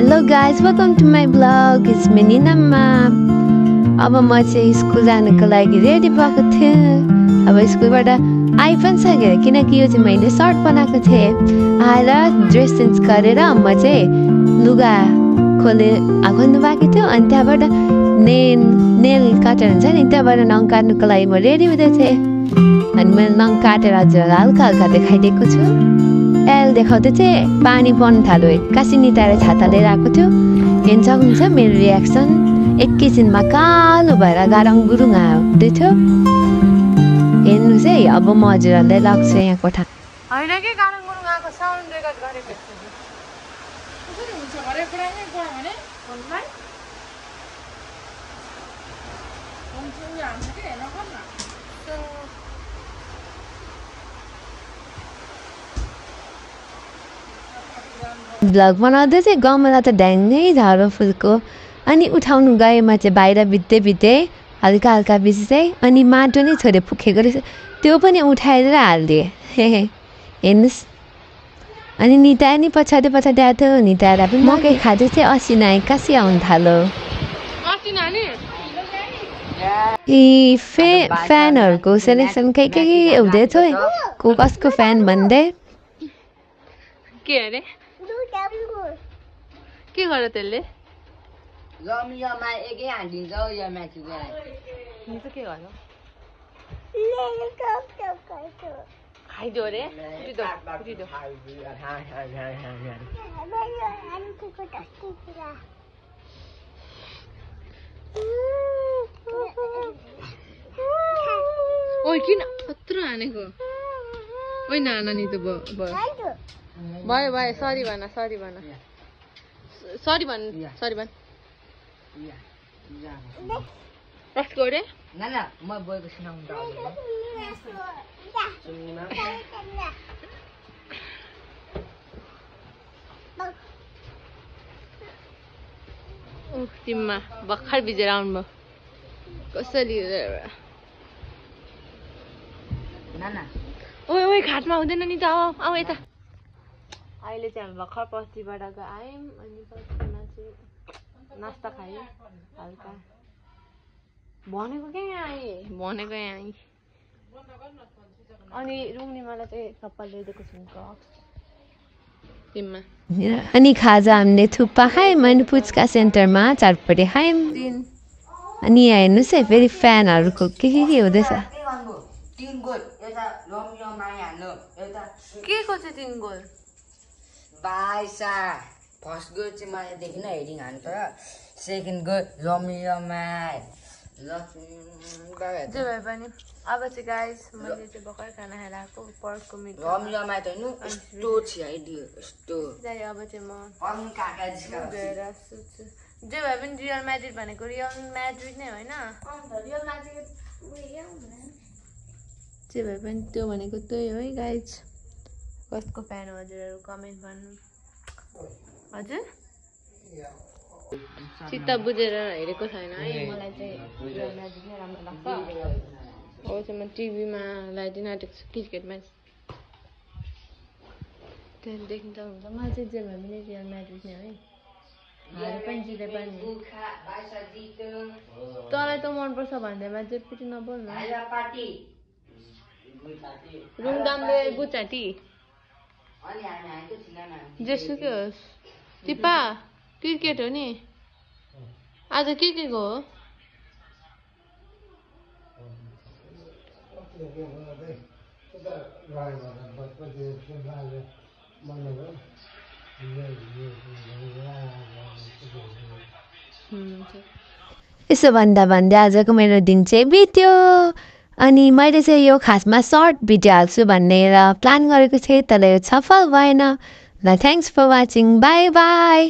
Hello guys, welcome to my vlog. It's me Ninamma. अब म चाहिँ स्कुल जानको लागि रेडी भएको थिएँ। अब स्कुलबाट आइ पनि सकेँ किनकि यो चाहिँ मैले सर्ट बनाएको थिएँ। आएर ड्रेस चेन्ज गरेर म चाहिँ लुगा खोल्नु बाँकी थियो अनि त्यहाँबाट नेल काटेर हुन्छ नि त्यहाँबाट नङ काट्नुको लागि म रेडी हुँदै थिएँ। अनि मैले नङ काटेर हजुर हल्का हल्का देखाइदिएको छु। एल देखाउँदै चाहिँ पानी पर्नु थाल्यो। काशी निताएर छाता लिएर आएको थियो। हेर्न सक्नुहुन्छ मेरो रियाक्सन एकैछिनमा कालो भएर गारङ गुरुङ आउँदै थियो। हेर्नुहोस् है अब म हजुरहरूलाई लाग्छु यहाँ कोठा। होइन कि गारङ गुरुङ आएको साउन्ड रेकर्ड गरेको कसरी हुन्छ घरे पुरानै कुरा भने फोनलाई फोन चाहिँ उयो हान्छ कि हेर्न पर्छ भ्लग बनाउँदै चाहिँ गाउँमा त ढ्याङ्गै झारो फुलको अनि उठाउनु गएमा चाहिँ बाहिर बित्दै हल्का हल्का बेसी चाहिँ अनि माटो नै छोडे पुगेको रहेछ। त्यो पनि उठाएर हालिदिएँ। हेर्नुहोस् अनि निताएर नि पछाडि आएको थियो। निताएर पनि मकै खाँदै चाहिँ असिना कासी आउनु थाल्यो। यी फ्यानहरूको सेलेक्सन के हुँदै थियो को कसको फ्यान भन्दै के अरे के गर त्यसले रमियामा एकै हान्दिन्छ यो माथि के गर्यो खाइदियो अरे ओइ किन यत्रो हानेको ओइ नाना नि त भयो सरी भन कसको अरे नाना म बोलेको सुनाउनु त टिममा भर्खर भिजेर आउनुभयो कसरी नाना ओइ घाटमा हुँदैन नि त आऊ यता। अहिले चाहिँ हामी भर्खर पस्तीबाट आयौँ अनि पस्तीमा चाहिँ नास्ता खायौँ हल्का भनेको यहाँ आएँ अनि रुङ्गीमालाई चाहिँ सप्पा ल्याइदिएको छु टिममा। अनि खाजा हामीले थुक्पा खायौँ अनि पुच्का सेन्टरमा चारपट्टि खायौँ। अनि यहाँ हेर्नुहोस् है फेरि फ्यानहरूको के हुँदैछ। के को चाहिँ 3 गोल बाइसा फर्स्ट गोल चाहिँ मलाई देखिन हेडिङ हान्छ सेकेन्ड गोल रमियामा जे भए पनि अब चाहिँ गाइस मैले चाहिँ भर्खर खाना खाएर आएको पर्कको मिट रमियामा त हैन यस्तो छियाइदियो यस्तो चाहिँ अब चाहिँ म अनि काका गएर सुत्छु। जे भए पनि रियल म्याड्रिड भनेको रियल म्याड्रिड नै होइन रियल म्याड्रिड जे भए पनि त्यो भनेको त्यही हो है गाइस। कसको फ्यान हो हजुरहरू कमेन्ट गर्नु हजुर। चित्त बुझेर हेरेको छैन है मलाई चाहिँ रियल म्याड्रिड नै राम्रो लाग्छ। अब चाहिँ म टिभीमा लगाइदिन आँटेको छु क्रिकेट म्याच त्यहाँदेखि देख्नु त हुन्छ। मलाई चाहिँ जे भए पनि रियल म्याड्रिड नै है हारे पनि जिते पनि तँलाई त मनपर्छ भन्दैमा जे पनि नबोल्नु रुङदामले बुचाटी जेसुकै होस् टिपा क्रिकेट हो नि आज के को हो यसो भन्दा आजको मेरो दिन चाहिँ बित्यो। अनि मैले चाहिँ यो खासमा सर्ट भिडियो हाल्छु भनेर प्लान गरेको थिएँ तर यो सफल भएन। ल thanks for watching bye by.